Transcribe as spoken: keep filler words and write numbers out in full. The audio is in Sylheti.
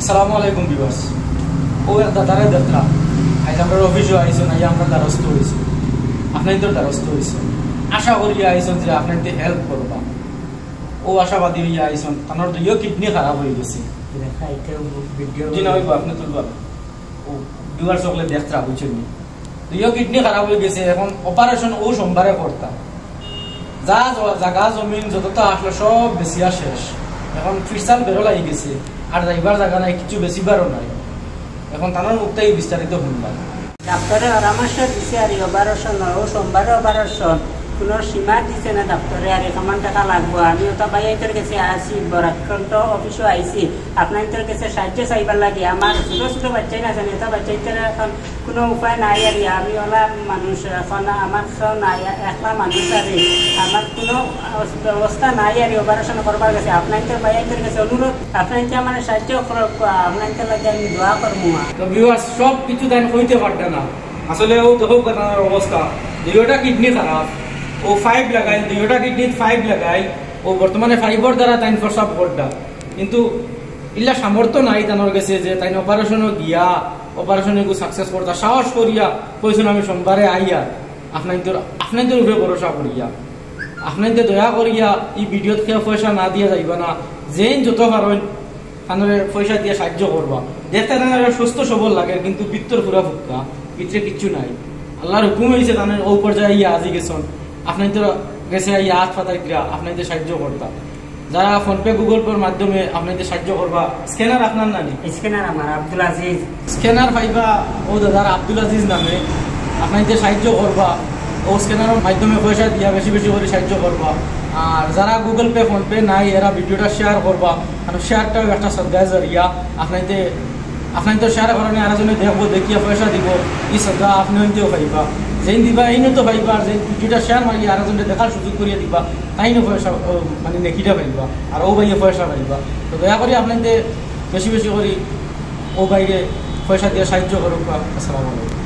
আসসালামু আলাইকুম ভিউয়ার্স। ও এক দাদারে দেখরা, আইজ আমরার অফিসো আইছইন, আইয়া আমরার দ্বারস্থ অইছইন, আপনাইনতর দ্বারস্থ অইছইন। আশা করি আইছইন যে আপনাইনতে হেল্প করবা। ও আশাবাদী অইয়া আইছইন, তানর দুইও কিডনি খারাপ অইগেছে। দেখা এটাও ভিডিও জি না অইবো, আপনে তুলবা। ও ভিউয়ার্স অকলে দেখরা, বুঝছইন নি? দুইও কিডনি খারাপ অইগেছে, এখন অপারেশন ও সোমবারে করতা। যা জ-, জাগা জমিন যততা আছলো সব বেচিয়া শেষ। এখন ফিরসাল বেরো লাগি গেছে, আর যাইবার জাগা নাই, কিচ্ছু বেচিবারও নাই। এখন তানর মুখ থাকি বিস্তারিত হুনবা। ডাক্তরে পরামর্শ দিছে আর অপারেশন, ও সোমবারে অপারেশন, কোনো সীমা দিছে না ডাক্তরে। আর এক হামান টেকা লাগবো। আমি ওটা ভাইয়াইন্তর গেছে আছি, বরাকণ্ঠ অফিসো আইছি, আপনাইন্তর গেছে সাহায্য চাইবার লাগি। আমার ছোট ছোট বাচ্চাইন আছে, ওটা বাচ্চাইন্তর এখন কোনো উপায় নাই আর কি। আমি ওলা মানুষ, এখন আমার কেউ নাই, একলা মানুষ আর কি। আমার কোনো অস-, ব্যবস্থা নাই আর কি, অপারেশন করবার গেছে। আপনাইন্তর ভাইয়াইন্তর গেছে অনুরোধ, আপনাইন্তে আমার সাহায্য করুক, আপনাইন্তর লাগি আমি দোয়া করমু। তো ভিউয়ার্স, সব কিছু তাইন কইতে পারতা না। আসলে ও দেখো তানর অবস্থা, দুইওটা কিডনি খারাপ, ও পাইপ লাগাইল, দুইওটা কিডনিত পাইপ লাগাইল, ও বর্তমানে পাইপর দ্বারা তাইন প্রস্রাব করতা। কিন্তু ইলা সামর্থ্য নাই তানর গেছে যে তাইন অপারেশনো গিয়া অপারেশন এগু সাকসেস করতা। সাহস করিয়া কইছইন, আমি সোমবারে আইয়া আপনাইন্তর, আপনাইন্তর উপরে ভরসা করিয়া, আপনাইন্তে দয়া করিয়া ই ভিডিওত কেউ পয়সা না দিয়া যাইবা না। যেইন যত পারইন তানরে পয়সা দিয়া সাহায্য করবা। দেখতে তানরে সুস্থ সবল লাগে, কিন্তু ভিতর পুরা ফুক্কা, ভিতরে কিচ্ছু নাই। আল্লার হুকুম অইছে, তানর ও পর্যায়ে আইয়া আজি গেছইন, আপনাইন্তর গেছে আইয়া আত পাতাইতরা, আপনাইন্তে সাহায্য করতা। যারা PhonePe, Google Pay-র মাধ্যমে আপনাইন্তে সাহায্য করবা, স্ক্যানার আপনার নানি? স্ক্যানার আমার, আব্দুল আজিজ। স্ক্যানার পাইবা ও দাদার আব্দুল আজিজ নামে, আপনাইন্তে সাহায্য করবা। ও স্ক্যানারর মাধ্যমে পয়সা দিয়া বেশি বেশি করি সাহায্য করবা। আর যারা Google Pay, PhonePe নাই, এরা ভিডিওটা শেয়ার করবা, কারণ শেয়ারটাও একটা সদগায় জারিয়া। আপনাইন্তে, আপনাইন্তর শেয়ার কারণে আরো জনে দেখবো, দেখিয়া পয়সা দিবো, ই সদগা আপনেইন্তেও পাইবা। যেইন দিবা এইনও তো পাইবা, আর যেইন ভিডিওটা শেয়ার মারিয়া আরো জনে দেখার সুযোগ করিয়া দিবা, তাইনও পয়সা, ও, মানে নেকিটা পাইবা, আর ও ভাইয়ে পয়সা পাইবা। তো দয়া করি আপনাইন্তে বেশি বেশি করি ও ভাইরে পয়সা দিয়া সাহায্য করুক্কা। আসসালামু আলাইকুম।